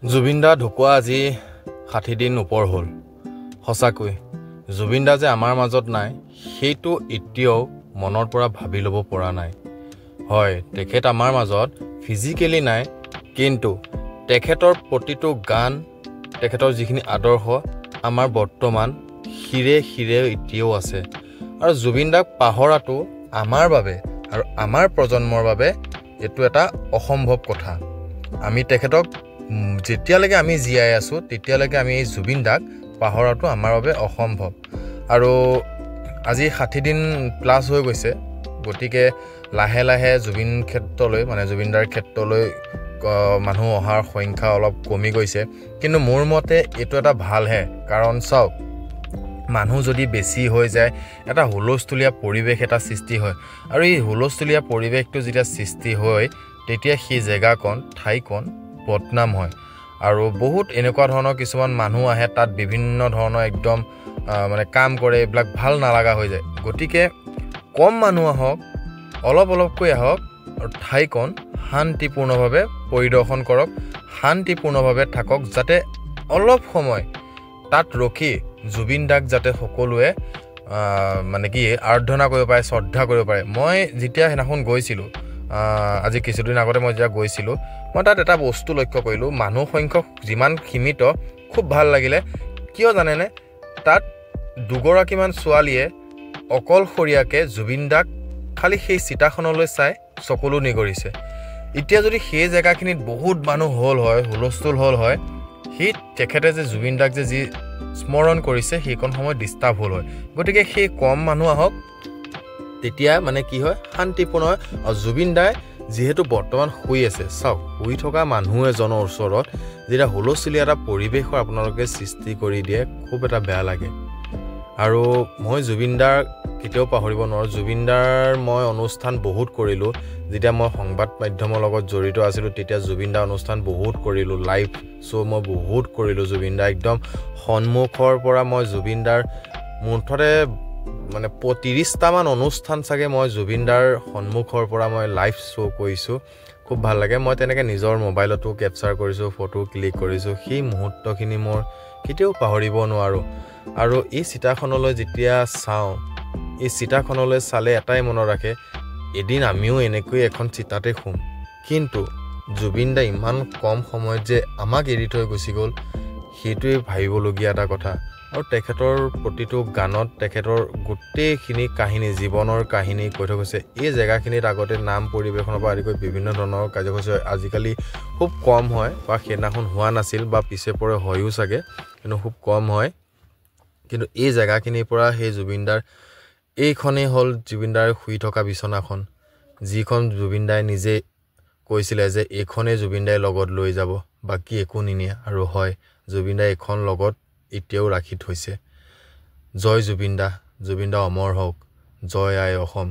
জুবিন দা ঢুকুৱা আজি 60 দিন ওপৰ হ'ল। সঁচাকৈ জুবিন দা যে আমাৰ মাজত নাই, সেইটো এতিয়াও মনৰ পৰা ভাবি ল'ব পৰা নাই। হয়, তেখেত আমাৰ মাজত ফিজিকেলি নাই, কিন্তু তেখেতৰ প্ৰতিটো গান, তেখেতৰ যিখিনি আদৰ্শ আমাৰ বৰ্তমান শিৰে শিৰে এতিয়াও আছে। আৰু জুবিন দাক পাহৰাটো আমাৰ বাবে আৰু আমাৰ প্ৰজন্মৰ বাবে এইটো এটা অসম্ভৱ কথা। আমি তেখেতক যেতিয়ালৈকে আমি জীয়াই আছোঁ, তেতিয়ালৈকে আমি এই জুবিন দাক পাহৰাটো আমাৰ বাবে অসম্ভৱ। আৰু আজি 60 দিন প্লাছ হৈ গৈছে, গতিকে লাহে লাহে জুবিন ক্ষেত্ৰলৈ, মানে জুবিন দাৰ ক্ষেত্ৰলৈ মানুহ অহাৰ সংখ্যা অলপ কমি গৈছে। কিন্তু মোৰ মতে এইটো এটা ভালহে, কাৰণ চাওক, মানুহ যদি বেছি হৈ যায় এটা হুলস্থুলীয়া পৰিৱেশ এটা সৃষ্টি হয়, আৰু এই হুলস্থুলীয়া পৰিৱেশটো যেতিয়া সৃষ্টি হয় তেতিয়া সেই জেগাকণ, ঠাইকণ বদনাম হয়। আৰু বহুত এনেকুৱা ধৰণৰ কিছুমান মানুহ আহে, তাত বিভিন্ন ধৰণৰ একদম মানে কাম কৰে, এইবিলাক ভাল নালাগা হৈ যায়। গতিকে কম মানুহ আহক, অলপ অলপকৈ আহক, আৰু ঠাইকণ শান্তিপূৰ্ণভাৱে পৰিদৰ্শন কৰক, শান্তিপূৰ্ণভাৱে থাকক, যাতে অলপ সময় তাত ৰখি জুবিন দাক যাতে সকলোৱে মানে কি আৰাধনা কৰিব পাৰে, শ্ৰদ্ধা কৰিব পাৰে। মই যেতিয়া সেইদিনাখন গৈছিলোঁ, আজি কিছুদিন আগতে মই যেতিয়া গৈছিলোঁ, মই তাত এটা বস্তু লক্ষ্য কৰিলোঁ, মানুহ সংখ্যক যিমান সীমিত, খুব ভাল লাগিলে। কিয় জানেনে? তাত দুগৰাকীমান ছোৱালীয়ে অকলশৰীয়াকৈ জুবিন দাক খালি সেই চিতাখনলৈ চাই চকুলো নিগৰিছে। এতিয়া যদি সেই জেগাখিনিত বহুত মানুহ হ'ল হয়, হুলস্থুল হ'ল হয়, সেই তেখেতে যে জুবিন দাক যে যি স্মৰণ কৰিছে সেইকণ সময়ত ডিষ্টাৰ্ব হ'ল হয়। গতিকে সেই কম মানুহ আহক, তেতিয়া মানে কি হয়, শান্তিপূৰ্ণ হয়। আৰু জুবিন দাই যিহেতু বৰ্তমান শুই আছে, চাওক, শুই থকা মানুহ এজনৰ ওচৰত যেতিয়া হুলস্থুলীয়া এটা পৰিৱেশৰ আপোনালোকে সৃষ্টি কৰি দিয়ে, খুব এটা বেয়া লাগে। আৰু মই জুবিন দাৰ কেতিয়াও পাহৰিব নোৱাৰোঁ। জুবিন দাৰ মই অনুষ্ঠান বহুত কৰিলোঁ। যেতিয়া মই সংবাদ মাধ্যমৰ লগত জড়িত আছিলোঁ, তেতিয়া জুবিন দাৰ অনুষ্ঠান বহুত কৰিলোঁ, লাইভ শ্ব' মই বহুত কৰিলোঁ। জুবিন দা একদম সন্মুখৰ পৰা মই জুবিন দাৰ মুঠতে মানে 30টামান অনুষ্ঠান চাগে মই জুবিন দাৰ সন্মুখৰ পৰা মই লাইভ শ্ব' কৰিছোঁ। খুব ভাল লাগে। মই তেনেকৈ নিজৰ মোবাইলতো কেপচাৰ কৰিছোঁ, ফটো ক্লিক কৰিছোঁ। সেই মুহূৰ্তখিনি মোৰ কেতিয়াও পাহৰিব নোৱাৰোঁ। আৰু এই চিতাখনলৈ যেতিয়া চাওঁ, এই চিতাখনলৈ চালে এটাই মনত ৰাখে, এদিন আমিও এনেকৈ এখন চিতাতে শুম। কিন্তু জুবিন দা ইমান কম সময়ত যে আমাক এৰি থৈ গুচি গ'ল, সেইটোৱে ভাবিবলগীয়া এটা কথা। আৰু তেখেতৰ প্ৰতিটো গানত তেখেতৰ গোটেইখিনি কাহিনী, জীৱনৰ কাহিনী কৈ থৈ গৈছে। এই জেগাখিনিত আগতে নাম পৰিৱেশনৰ পৰা আদি কৰি বিভিন্ন ধৰণৰ কাৰ্যসূচী আজিকালি খুব কম হয়, বা সেইদিনাখন হোৱা নাছিল, বা পিছে পৰে হয়ো চাগে, কিন্তু খুব কম হয়। কিন্তু এই জেগাখিনিৰ পৰা সেই জুবিনদাৰ এইখনেই হ'ল জুবিনদাৰ শুই থকা বিচনাখন, যিখন জুবিন দাই নিজে কৈছিলে যে এইখনেই জুবিন দাই লগত লৈ যাব, বাকী একো নিনিয়ে। আৰু হয়, জুবিন দাই এইখন লগত এতিয়াও ৰাখি থৈছে। জয় জুবিন দা, জুবিন দা অমৰ হওক, জয় আই অসম।